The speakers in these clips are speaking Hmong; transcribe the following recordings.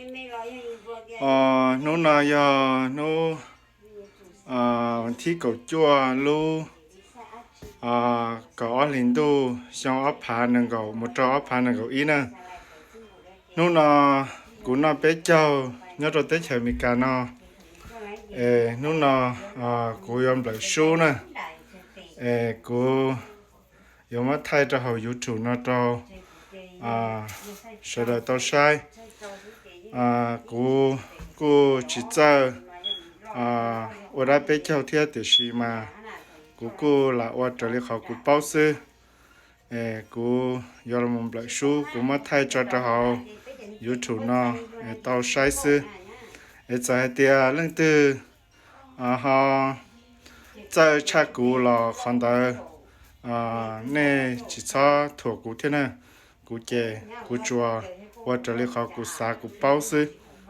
Hnub no yog hnub thib kaum cuaj lub kaum ob hlis ntuj xyoo ob phav nees nkaum mus rau ob phav nees nkaum ib na. Hnub no kuv noj peb caug nyob rau teb chaws Amelikas no. Es hnub no kuv yuav nplawm sub na. Es kuv yuav muab thaij rau hauv YouTube no rau sawv daws tau saib. Kuv kuj tsis txawj ua dab peb caug thiab tiam sis mas kuv kuj lam ua raws li qhov kuv paub xwb. Es kuv yuav los nplawm sub, kuv muab thaij tso rau hauv YouTube no es tau saib xwb. Es txawm hais tias leej twg ho txawj tshaj kuv los qhov ntawd nej tsis txhob thuam kuv thiab na. Kuv ces kuv tsuas ua raws li qhov kuv xav kuv paub xwb.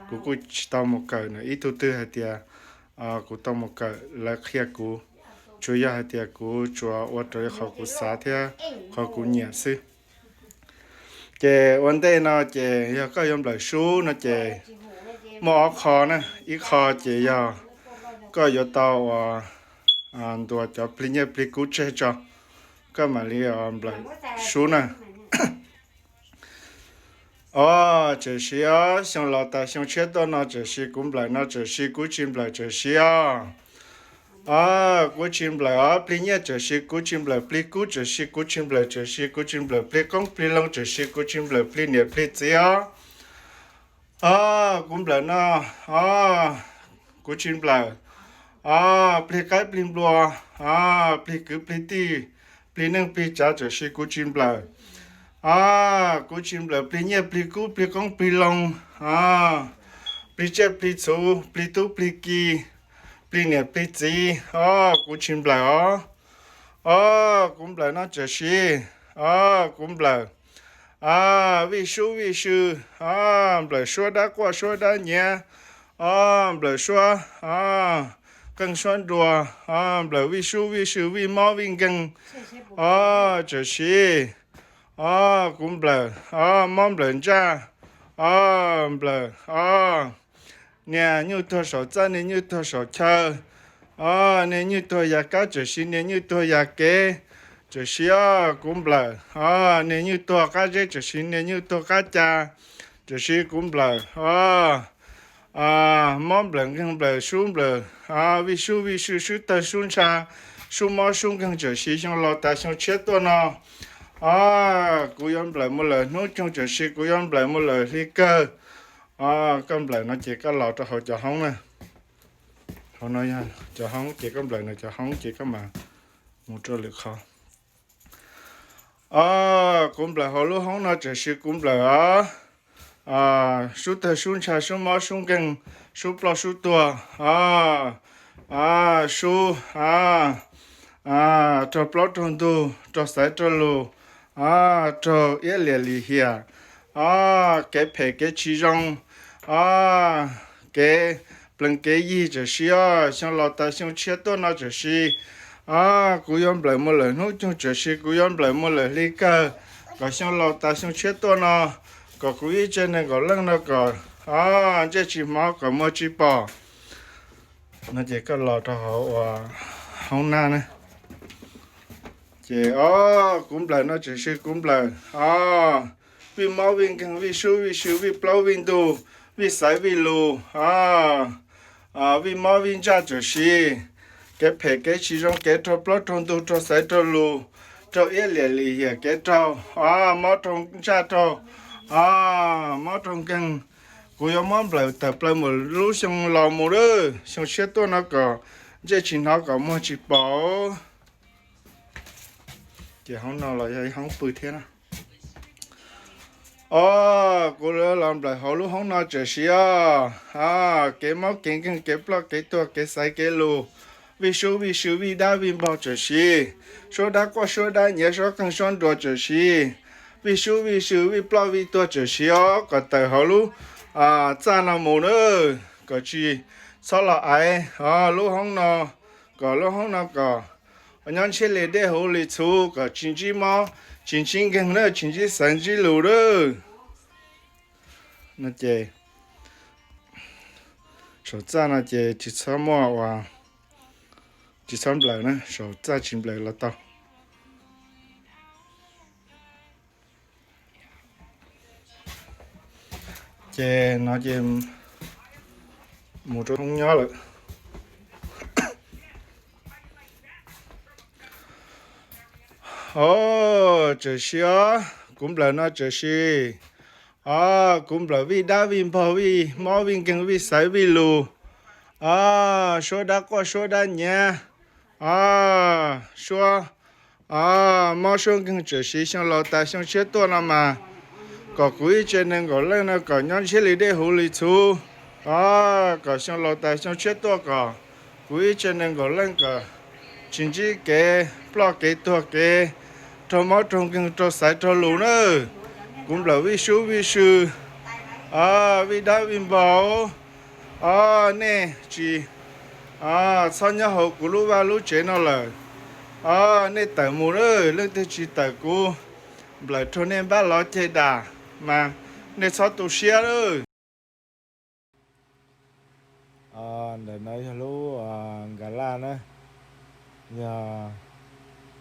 Kuv kuj tsis tau mus kawm nws ib tug twg hais tias kuv tau mus kawm lawv qhia kuv. Tsuas yog hais tias kuv tsuas ua raws li qhov kuv xav thiab qhov kuv nyiam xwb. Ces ua ntej no ces yog koj yuav nplawm sub no ces muaj ob qho na. Ib qho ces yog koj yuav tau uas ntuas cov plig nyiaj plig kub tseg tso, koj mam li nplawm sub na. Os, tseem siv os, xyoo los tas xyoo tshiab tuaj no tseem siv kuv nplawm no tseem siv kuv tsis nplawm tseem siv os. Os, kuv tsis nplawm os, plig nyiaj tseem siv kuv tsis nplawm, plig kub tseem siv kuv tsis nplawm tseem siv kuv tsis nplawm, plig qoob plig loo tseem siv kuv tsis nplawm, plig niam plig txiv os. Os, kuv nplawm no, os, kuv tsis nplawm. Os, plig qaib plig nplua, os, plig kwv plig tij, plig neej plig tsav tseem siv kuv tsis nplawm. Os, kuv tsis nplawm plig nyiaj plig kub plig qoob plig loo, os, plig tsiaj plig txhu, plig tub plig ki, plig niam plig txiv, os, kuv tsis nplawm os. Os, kuv nplawm no tseem siv, os, kuv nplawm, os, vij sub vij sw, os, nplawm suab dab quaj suab dab nyiav, os, nplawm suab, os, qeej suab nruas, os, nplawm vij sub vij sw vij mob vij nkeeg, os, tseem siv, os, kuv nplawm, os, mob nplawm ntsaj, os, nplawm, os, niag nyuj tuag saum txaj niag nyuj tuag saum chaw, os, niag nyuj tuag yam kab tseem siv niag nyuj tuag yam kev, tseem siv os, kuv nplawm, os, niag nyuj tuag qab zeb tseem siv niag nyuj tuag qab ca, tseem siv kuv nplawm, os, mob nplawm nkeeg nplawm sub nplawm, os, vij sub vij sw sub tawg sub ntsha, sub mob sub nkeeg tseem siv xyoo laus tas xyoo tshiab tuaj no. Os, kuv yuav nplawm mus lawm hnub coog tseem siv kuv yuav nplawm mus lawm hli kawg. Os, koj nplawm no ces koj los rau hauv cov hoob na. Hauv no yog cov hoob ces koj nplawm no cov hoob ces koj mam mus rau lwm qhov. Os, kuv nplawm hauv lub hoob no tseem siv kuv nplawm os. Sub tawg sub ntsha sub mob sub nkeeg, sub ploj sub tuag, os, sub, os, raug plaub raug ntug raug xaiv raug lus, os, raug iab liam lim hiam, os, kev phem kev tsis zoo, os, kev plees kev yig tseem siv os, xyoo laus tas xyoo tshiab tuaj no tseem siv. Os, kuv yuav nplawm mus lawm hnub coog tseem siv kuv yuav nplawm mus lawm hli kawg, kom xyoo laus tas xyoo tshiab tuaj no, kom kuv ib tsev nees nkaum leej no kom, os, ntsej tsis hmov kom muag tsis pom. No ces koj los rau hauv uas hoob nab na. Ces os, kuv nplawm no tseem siv kuv nplawm os. Vij mob vij nkeeg vij sub vij sw vij plaub vij ntug vij xaiv vij lus os. Vij mob vij ntsaj tseem siv, kev phem kev tsis zoo kev raug plaub raug ntug raug xaiv raug lus, raug iab liam lim hiam kev raug, os, mob raug ntsaj raug, os, mob raug nkeeg. Kuv yuav muab nplawm tawm plaws mus lub xyoo laus mus lawm, xyoo tshiab tuaj no kom ntsej tsis hnov kom muag tsis pom. Ces hoob no los yog ib hoob pw thiab na. Os, kuv los nplawm hauv lub hoob no tseem siv os. Kev mob kev nkeeg kev ploj kev tuag kev xaiv kev lus, vij sub vij sw vij dab vij npog tseem siv, suab dab quaj suab dab nyiav suab qeej suab nruas tseem siv, vij sub vij sw vij ploj vij tuag tseem siv os, kom tawm hauv lub txaj no mus na, kom tsis txhob los aiv os lub hoob no, kom lub hoob no kom nyob ntshiab li dej huv li txhuv, kom tsis ntsib mob tsis ntsib nkeeg na, tsis ntsib xaiv ntsib lus na. No ces Saum txaj no ces tsis txhob muaj ua, tsis txhob nplawm na, saum txaj tsis nplawm los tau. Ces no ces mus rau hoob nyob lawm. Os, tsawm sis os, kuv nplawm no tsawm sis. Os, kuv nplawm vij dab vij npog vij mob vij nkeeg vij xaiv vij lus. Os, suab dab quaj suab dab nyiav. Os, suab, os, mob suab nkeeg tsawm sis xyoo laus tas xyoo tshiab tuaj no mas kom kuv ib tse nees nkaum leej no kom nyob ntshiab li dej huv li txhuv. Os, kom xyoo laus tas xyoo tshiab tuaj kom kuv ib tse nees nkaum leej kom tsis ntsib kev ploj kev tuag kev raug mob raug nkeeg raug xaiv raug lus na. Kuv nplawm vij sub vij sw, os, vij dab vij npog, os, nej tsis, os, txhob nyob hauv kuv lub vaj lub tsev no lawm. Os, nej tawm mus na, leej twg tsis tawm kuv nplawm raug nej npab lov ceg dam mas nej txhob tu siab lawm. Ntawm no yog lub nkas laj na, yog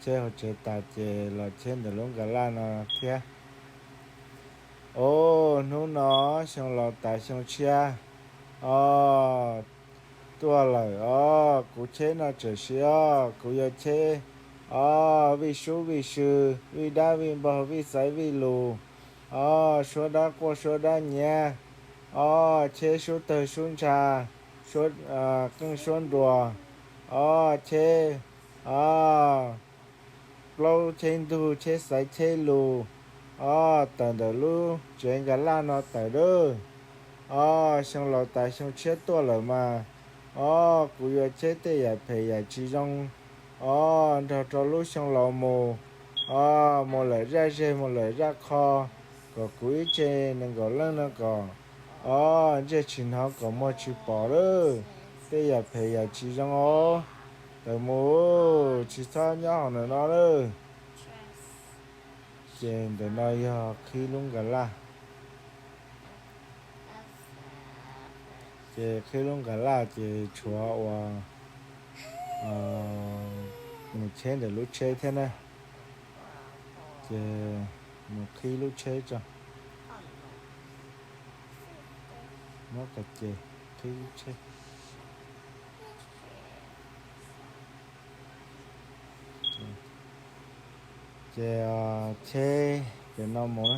cheb hauv tsev tas ces los cheb ntawm lub nkas laj no thiab. Os, hnub no xyoo laus tas xyoo tshiab, os, tuaj lawm. Os, kuv cheb no tsawm sis os, kuv yuav cheb, os, vij sub vij sw, vij dab vij npog vij xaiv vij lus. Os, suab dab quaj suab dab nyiav. Os, cheb sub tawg sub ntsha, suab qeej suab nruas. Os, cheb, os, plaub cheb ntug cheb xaiv cheb lus. Os, tawm ntawm lub tsev nkas laj no tawm lawm. Os, xyoo laus tas xyoo tshiab tuaj lawm mas, os, kuv yuav cheb tej yam phem yam tsis zoo, os, nrog rau lub xyoo laus mus. Os, mus lawm zaj zeg mus lawm zaj qho, kom kuv ib tse nees nkaum leej no kom, os, ntsej tsis hnov kom muag tsis pom lawm. Tej yam phem yam tsis zoo os, tawm mus, tsis txhob nyob hauv ntawm no lawm. Ces ntawm no yog qhib lub nkas laj. Ces qhib lub nkas laj ces tshuav uas mus cheb ntawm lub tsheb thiab na. Ces mus qhib lub tsheb tso. Muab qhib lub tsheb. Ces cheb pem no mus na.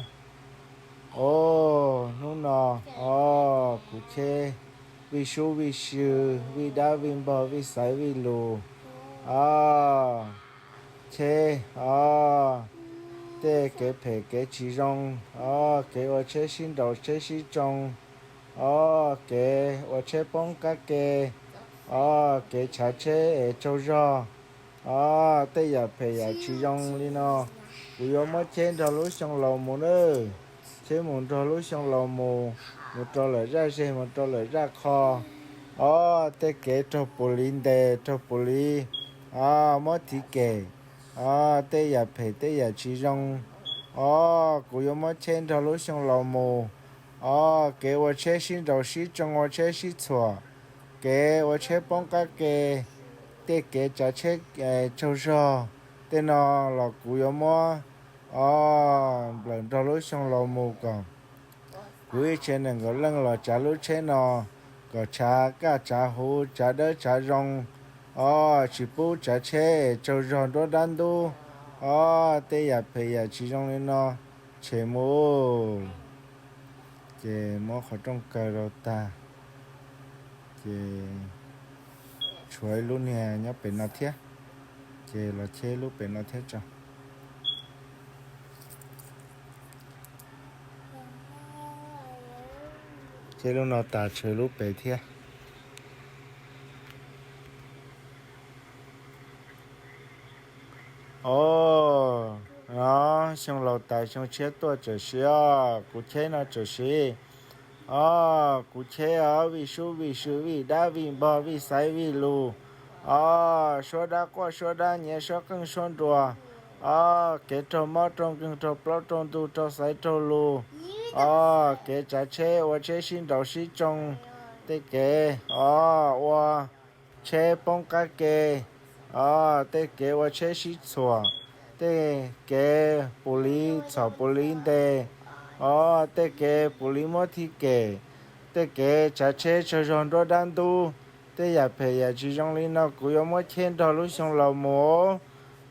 Os, hnub no, os, kuv cheb vij sub vij sw, vij dab vij npog vij xaiv vij lus. Os, cheb, os, tej kev phem kev tsis zoo, os, kev ua tsheb sib nraus tsheb sib tsoo, os, kev ua tsheb poob qab ke, os, kev tshav tsheb es tsaug zog, os, tej yam phem yam tsis zoo li no, kuv yuav muab cheb nrog lub xyoo laus mus nawb. Cheb mus nrog lub xyoo laus mus, mus rau lawm zaj zeg mus rau lawm zaj qho. Os, tej kev raug puv li ntes raug puv li, os, muab tiv kem, os, tej yam phem tej yam tsis zoo, os, kuv yuav muab cheb nrog lub xyoo laus mus. Os, kev ua tsheb sib nraus sib tsoo ua tsheb sib txhuam, kev ua tsheb poob qab ke, tej kev tsav tsheb tsaug zog, tej no los kuv yuav muab, os, nplawm nrog lub xyoo laus mus kom kuv ib tse nees nkaum leej los tsav lub tsheb no kom tshav kaj tshav huv tshav dawb tshav zoo, os, tsis pub tsav tsheb tsaug zog nruab dab ntub, os, tej yam phem yam tsis zoo li no, tshem mus. Ces muab qhov rooj kaw rau tag, ces tshuav ib lub niag nyob pem no thiab, ces los cheb lub pem no thiab tso. Cheb lub no tas tshuav lub pem thiab. Os, xyoo laus tas xyoo tshiab tuaj tsawm sis os, kuv cheb no tsawm sis. Os, kuv cheb os, vij sub vij sw vij dab vij npog vij xaiv vij lus. Os, suab dab quaj suab dab nyiav suab qeej suab nruas. Os, kev raug mob raug nkeeg raug plaub raug ntug raug xaiv raug lus. Os, kev tsav tsheb ua tsheb sib nraus sib tsoo. tej kev, o, ua tsheb poob qab ke, o, tej kev ua tsheb sib txhuam, tej kev puv li txhom puv li ntes, o, tej kev puv li muab thib kem, tej kev tsav tsheb tsaug zog nruab dab ntub, tej yam phem yam tsis zoo li no kuv yuav muab cheb nrog lub xyoo laus mus,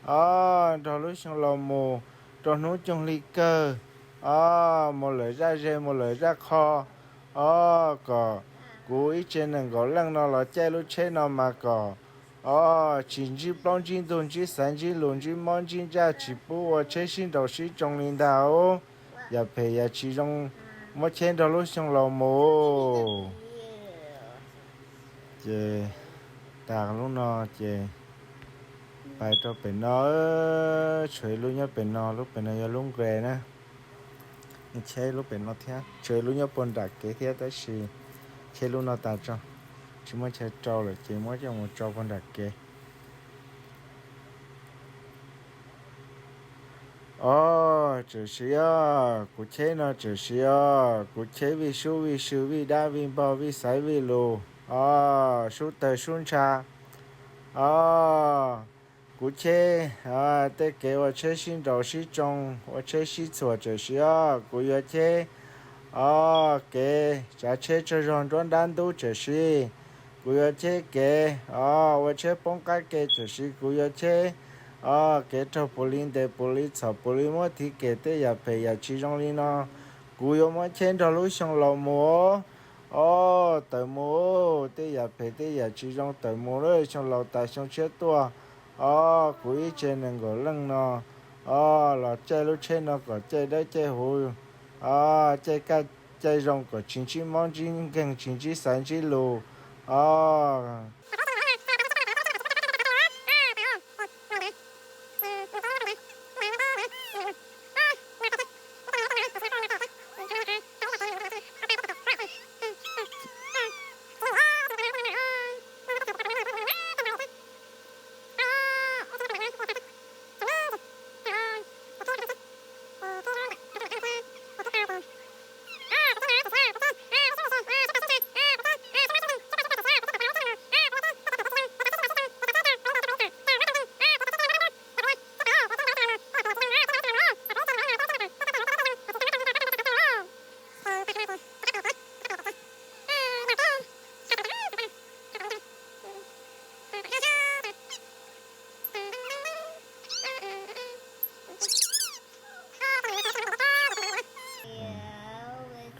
o, nrog lub xyoo laus mus, rau hnub coog hli kawg, o, mus lawm zaj ze mus lawm zaj qho, o, kom kuv ib tsev nees nkaum leej no los caij lub tsheb no mas kom, o, tsis ntsib plaub ntsib ntug ntsib xaiv ntsib lus ntsib mob ntsib ntsaj tsis pub ua tsheb sib nraus sib tsoo li ntag. Yam phem yam tsis zoo muab cheb nrog lub xyoo laus mus. Ces tas lub no ces pais rau pem no, tshuav ib lub nyob pem no, lub pem no yog lub nqes na. Cheb lub pem no thiab, tshuav ib lub nyob puag nram kev thiab tab sis cheb lub no tas tso, tsis muaj chaw rau lawm ces muab coj mus rau puag nram kev. O, txawm siv os, kuv cheb no txawm siv os, kuv cheb vij sub vij sw vij dab vij npog vij xaiv vij lus, o, sub tawg sub ntsha, o, kuv cheb, o, tej kev ua tsheb sib nraus sib tsoo, ua tsheb sib txhuam txawm siv os, kuv yuav cheb, o, kev tsav tsheb tsaug zog nruab nrab ntub txawm siv, kuv yuav cheb kev, o, ua tsheb poob qab ke txawm siv, kuv yuav cheb, o, kev raug puv li ntes puv li txhom puv li muab thib kem tej yam phem yam tsis zoo li no, kuv yuav muab cheb nrog lub xyoo laus mus, o, tawm mus, tej yam phem tej yam tsis zoo tawm mus lawm, xyoo laus tas xyoo tshiab tuaj, o, kuv ib tsev nees nkaum leej no, o, los caij lub tsheb no kom caij dawb caij huv, o, caij kaj caij zoo kom tsis ntsib mob ntsib nkeeg tsis ntsib xaiv ntsib lus, o.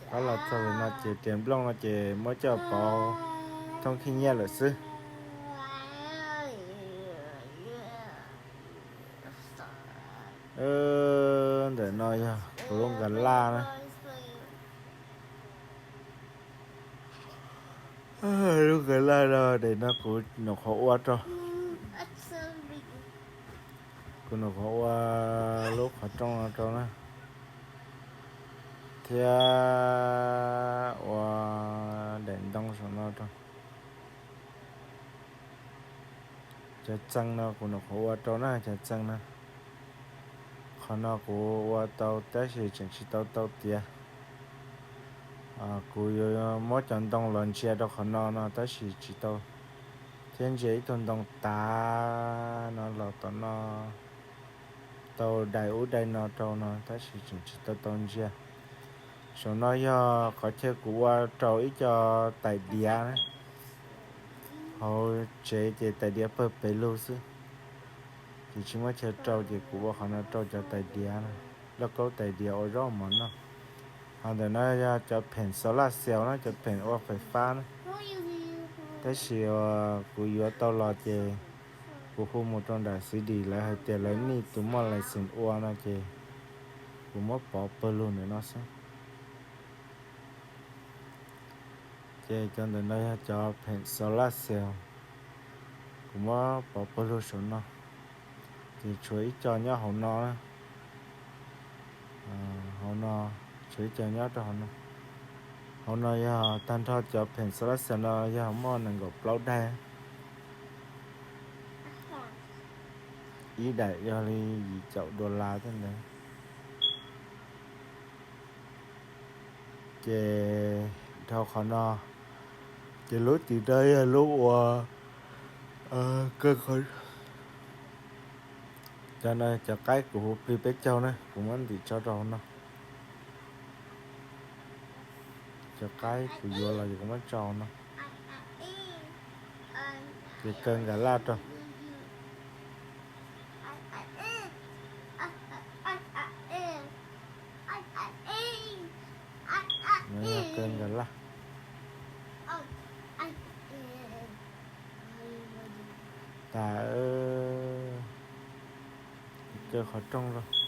Qab los txog lawm no ces riam nplooj no ces muab coj pauv thoob khib nyiab lawm xwb. Ntawm no yog kuv lub nkas laj na. Lub nkas laj no, ntawm no kuv nyuam qhuav ua rau, kuv nyuam qhuav ua lub qhov rooj no rau na, thiab ua daim ntoo saum no rau. Cov txee no kuv nyuam qhuav ua rau na, cov txee no. Qhov no kuv ua tau tab sis tseem tsis tau tau tiav. Kuv yuav muab cov ntoo los ntsia rau qhov no no tab sis tsis tau, thiab ntsia ib tug ntoo tav no los tom no, tau dai ub dai no rau no tab sis tseem tsis tau tau ntsia. Saum no yog qhov chaw kuv ua rau ib co tais diav na. Hauv tsev ces tais diav pawg pes lug xwb, ces tsis muaj chaw rau ces kuv ua qhov no rau cov tais diav, lauj kaub tais diav ua zaub mov noj. Ho ntawm no yog cov pheem solar cell na, cov pheem ua fais fab na. Tab sis kuv yuav tau los ces kuv hu mus rau nram xib dim lawv hais tias lawv nij tus muaj license ua no ces kuv muab pov pawg lug ntawm no xwb. Ces cov ntawm no yog cov pheem solar cell, kuv muab pov pawg lug saum no. Ces tshuav ib co nyob hauv no na. Hauv no, tshuav ib co nyob rau hauv no. Hauv no yog tag nrho cov pheem solar cell no yog muaj nees nkaum plaub daim. Ib daim yog li yim caum dollar tej ntawd. Ces dhau qhov no, Ces lub tim no yog lub uas, cov no cov qaib kuv hu plig peb caug na, kuv muab ntim tso rau hauv no. Cov qaib kuv yuav los ces kuv muab tso hauv no. Ces kaw nkas laj rau. Kaw nkas laj. Tas, kaw qhov rooj rau.